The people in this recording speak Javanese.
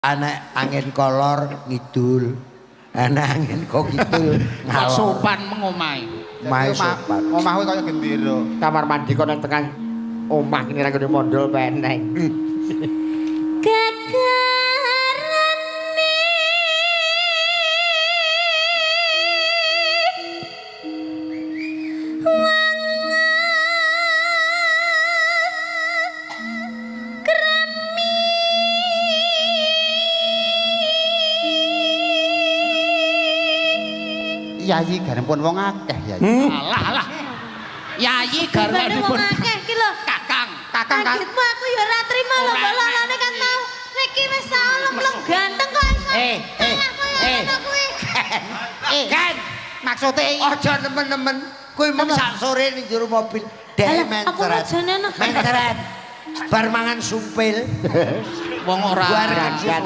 Anak angin kolor ngidul, anak angin kok ngidul ngalor. Sopan mengomahi. Mae sopan. Omahku kaya gendera. Kamar mandi kono tengah omah ngene ra nggone mondol peneng. Gegarane wangan kremi Yayi garempun wong akeh yayi. Alah alah. Yayi Garwane garwanipun wong akeh ki lho. Kakang. Kakang kan Kagetmu aku ya ora trima lho Ora bololone kan tau. Iki wis saulem-lem ganteng kok iso. Eh, Malah koyo eh. ngono kuwi. Ken, maksude aja nemen-nemen. Kuwi mung sak sore ning jero mobil dhek Alah, aku mencret. rajane no. Mencret. Bar mangan sumpil. Wong ora Bar mangan sumpil.